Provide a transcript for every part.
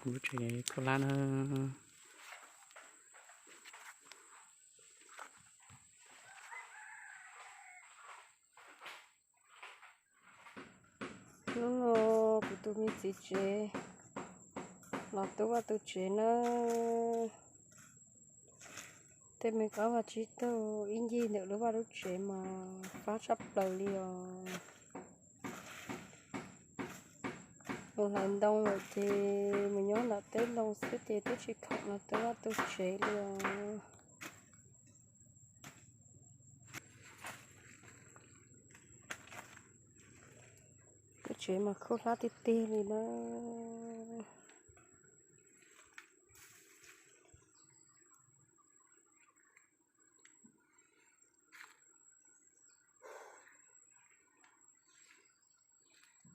Lub tsev khaub hlab na. Hnub no kuv tus me txiv tsev los tuaj vaj tuaj tsev na. Tej me qaub vaj tsib taug ib ncig ntawm lub vaj lub tsev mas fab tshaj plaws li os. Mus hlais ntoo lawm ces mus nyob nram teb ntoo xwb ces twb tsis khoom los tuaj vaj tuaj tsev li os. Lub tsev mas khaub hlab tiag tiag li na.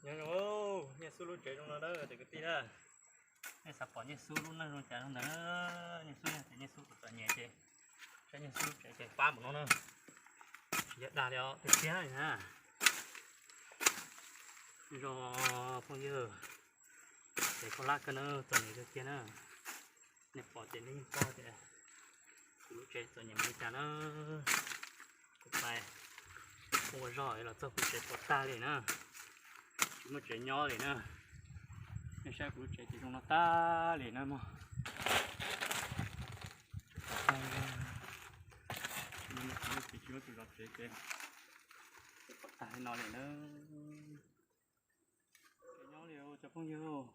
Nyob zoo, nyiaj xub lub tsev zoo no na cov kwv tij na. Nej xav pom nyiaj xub lub neej zoo cas zoo ntawd na. Nyiaj xub, nyiaj xub kuv txom nyem ces saib nyiaj xub lub tsev ces fab npaum no na. Tsis yog dag li os, tiag tiag na. Zoo phooj ywg, tsev khaub hlab kawg na, txom nyem kawg kiag na. Nej pom ces nej yeej paub tias kuv lub tsev txom nyem li cas na. Kuv pais ua zog los txog kuv tsev puas tag li na, tsis muaj tsev nyob li na. Nej saib kuv lub tsev ces zoo no tag li na mog. Tsis muaj tus zov tsev ces puas tag li no li na. Tsis nyob li cov phooj ywg.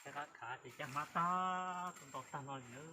Caj dab khav ces caj hmab tag, tau ntau tag no li na.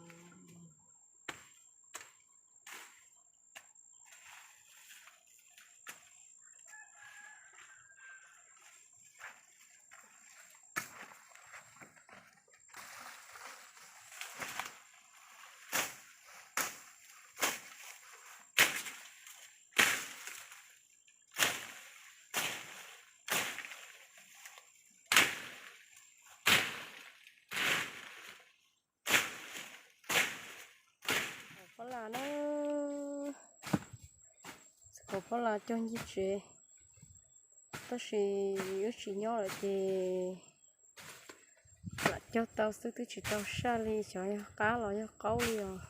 Phob las na, kaus phob las cog ncig tsev, tab sis wb tsis nyob lawm ces lam cog tau xwb twb tsis tau saj li xyov yog qab los yog qaub li os.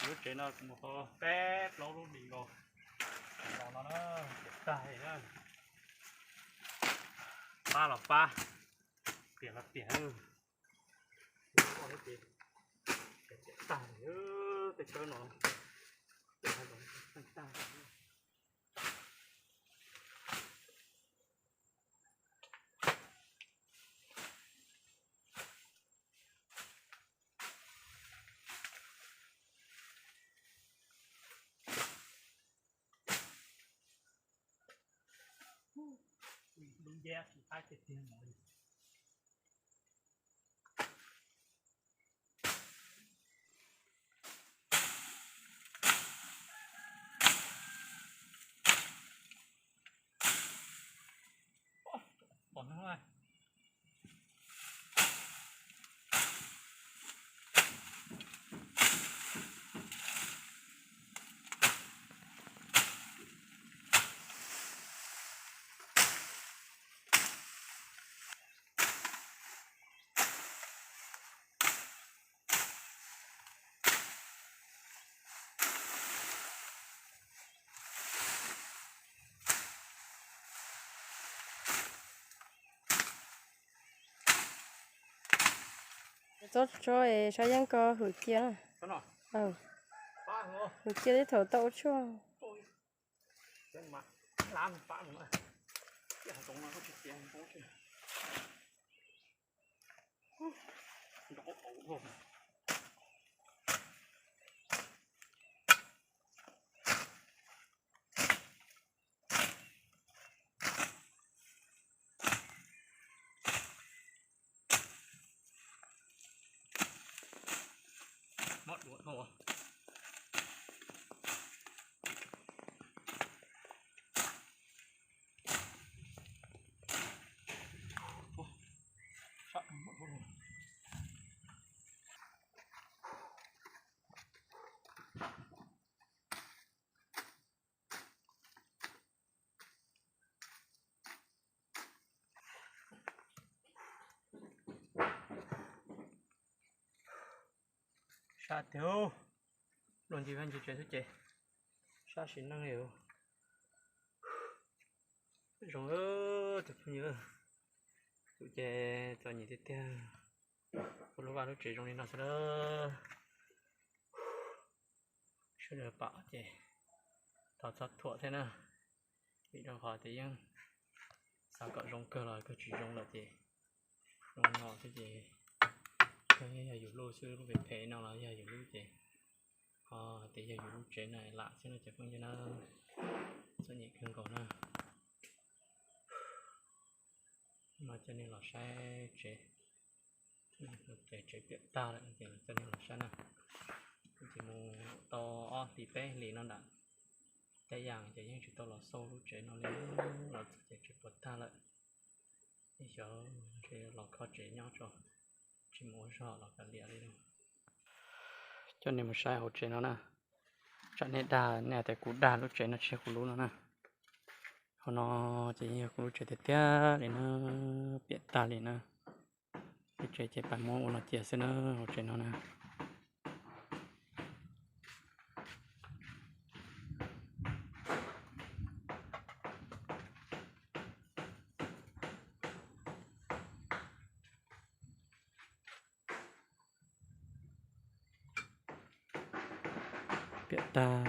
Lub tsev no kuv mus tau peb plaub lub hlis nkaus los no na, tag li na. Fab los fab, tiam los tiam, tag li tej tshawb no, tag. Lub nceb tsis qaib tiag tiag no li. Txob tso es saib yeeb ko hwm cia na. Hwm cia tib thaum tau ua tshuaj. Sab tiag, luag ncig vaj ncig tsev xwb ces sab sim neej li. Zoo tus phooj ywg, kuv ces txom nyem tiag tiag, kuv lub vaj lub tsev zoo li no xwb na. Sawv daws pom ces thov txhob thuam thiab na, vim rau qhov tias yeej xav kom zoo kawg los kawg tsis zoo lawm ces zoo no xwb ces kawg yog yus lub xwb, lub phem phem no los yog yus lub ces ho hais tias yog yus lub tsev na lam xwb no ces phooj ywg na, txom nyem kawg nkaus na. No coj nej los saib tsev, tsev piam tag lawm ces coj nej los saib na. Kuv ces mus tau ob hlis peb hlis no nram Teb Yas ces yeej tsis tau los xauj lub tsev no li, los txog ces tsev puas tag lawm. Xyov ntshe los kho tsev nyob tso, tsis mus ua zog los kav liam li. Coj nej mus saib hauv tsev no na. Tsam nej dag, nej hais tias kuv dag lub tsev no tsis yog kuv lub no na. Hauv no ces yeej yog kuv lub tsev tiag tiag li na, piam tag li na. Lub tsev ces pab muab ua no cia xwb na, hauv tsev no na. Piam tag,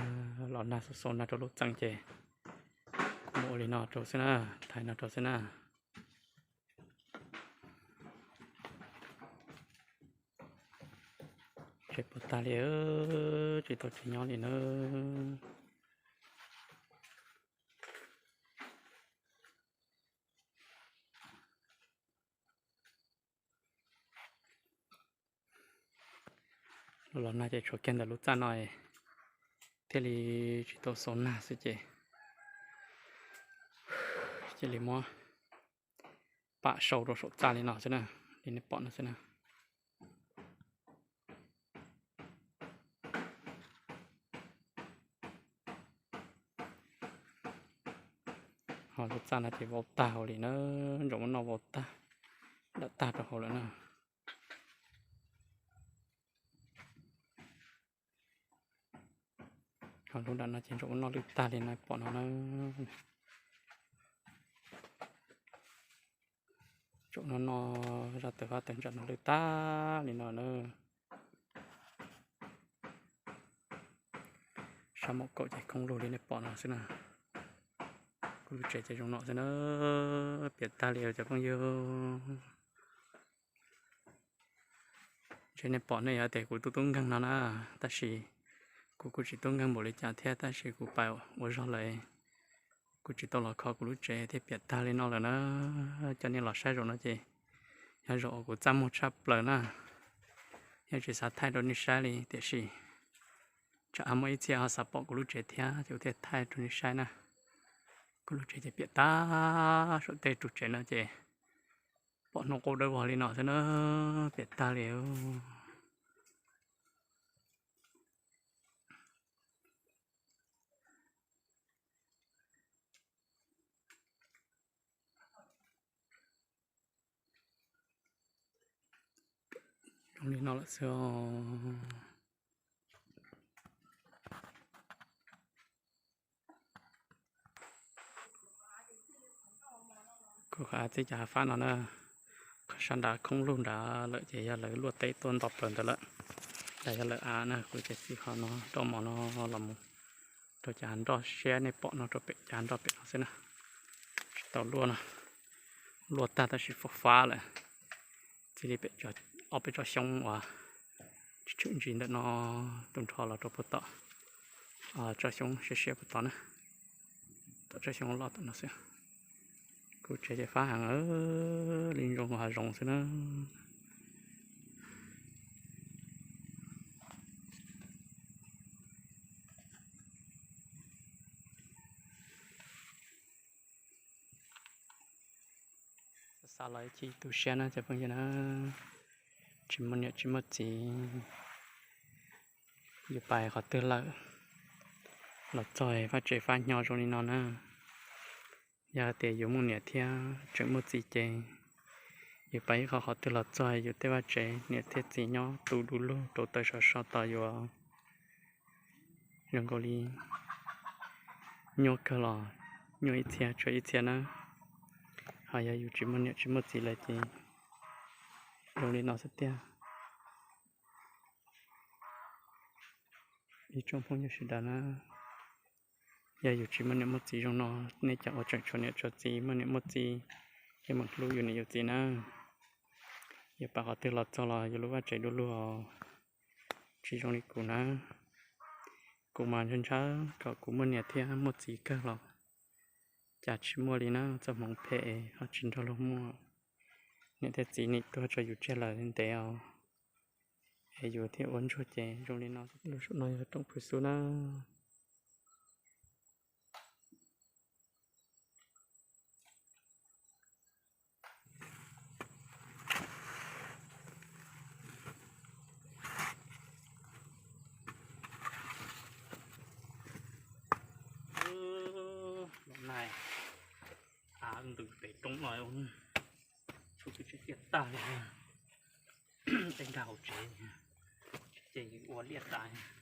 los nag xau xau nag rau lub txee ces kuv mus ua li no rau xwb na, thaiv no rau xwb na. Tsev puas tag li, tsis tau tsev nyob li na. Los nag ces tshuav kiag ntawm lub txaj no thiaj li tsis tau xau nag xwb ces cia li muab pam sau rau saum txaj li no xwb na, li nej pom no xwb na. Ho lub txaj no ces vau tag hauv li na, ntsaum muab noj vau tag, dam tag rau hauv lawm na. Ho lub nram no ces ntsaum muab noj lwj tag li na pom no na. Ntsaum no noj zaj tawg fab tawg ntsam no lwj tag li no na. Sab maum kaum ces khoob lug li nej pom no xwb na. Kuv lub tsev ces zoo no xwb na, piam tag li cov phooj ywg. Ntshe nej pom nej yuav tias kuv tub tub nkeeg no na, tab sis kuv kuj tsis tub nkeeg npaum li cas thiab, tab sis kuv pais ua zog lawm, kuv tsis tau los kho kuv lub tsev thiaj piam tag li no lawm na. Coj nej los saib zaum no ces yog zaum uas kuv txaj muag tshaj plaws na. Yeej tsis xav thaij rau nej saib li, tiam sis tsam ho muaj ib txhia ho xav pom kuv lub tsev thiab ces kuv thiaj thaij rau nej saib na. Kuv lub tsev ces piam tag, saum tej ru tsev no ces pom hnub qub dawb vog li no xwb na, piam tag li. Zoo li no lawm xwb os. Kuv qhov txij cov hav fab no na, qhov Sab nrad khoob lug nrad lawm ces yog lawv luaj teb tuaj nto plaws ntawd lawm. Nrad yog lawv av na, kuv ces txij qhov no rau mov no los mus rau cov hav nroj siab nej pom no, rau pem cov hav nroj pem no xwb na. Tsis tau luaj no, luaj tag tab sis fab fab lawm. Txij li pem ob peb tsob xyoob uas tsis tshwm ntsis ntawm no tu nrho los rau puag tom tsob xyoob siab siab puag tod na. Tom tsob xyoob loj tom no xwb. Kuv tsev ces fab heev li, zoo hav zoov xwb na. Xav los ib chim tu siab na cov phooj ywg na, tsis muaj niam tsis muaj txiv, yus pais qhov twg lawm los txog vaj tsev fab hnyo zoo li no na. Yog tias yus muaj niam thiab tseem muaj txiv ces yus pais ib qho qhov twg los txog yus tej vaj tsev niam thiab txiv nyob tu du lug rau taw sov so tos yus. Zoo nkaus li nyuaj kawg los nyuaj ib txhia tshuav ib txhia na. Ho yog yus tsis muaj niam tsis muaj txiv lawm ces zoo li no xwb tiag. Ib tsoom phooj ywg sawv daws na, yog yus tsis muaj niam muaj txiv zoo no, nej cov uas tseem tshuav niam tshuav txiv muaj niam muaj txiv, ces mam hlub yus niam yus txiv na. Yus pais qhov twg los txog los yus lub vaj tsev du lug, tsis zoo li kuv na. Kuv mas ntshaw ntshaw kom kuv muaj niam thiab muaj txiv kawg los cas tsis muaj li na, txoj hmoov phem ho tsis nrog luag muaj. Niam thiab txiv nim tuag tso yus tseg lawm ntev os, es yus thiaj ua ntsuag ces zoo li no. Lub saum no yog rooj phwv xub na. Los nai, av ntws pem roob no, tshuav twb tsis tiaj tag li. Tej nrag hauv tsev ces ua liaj tas.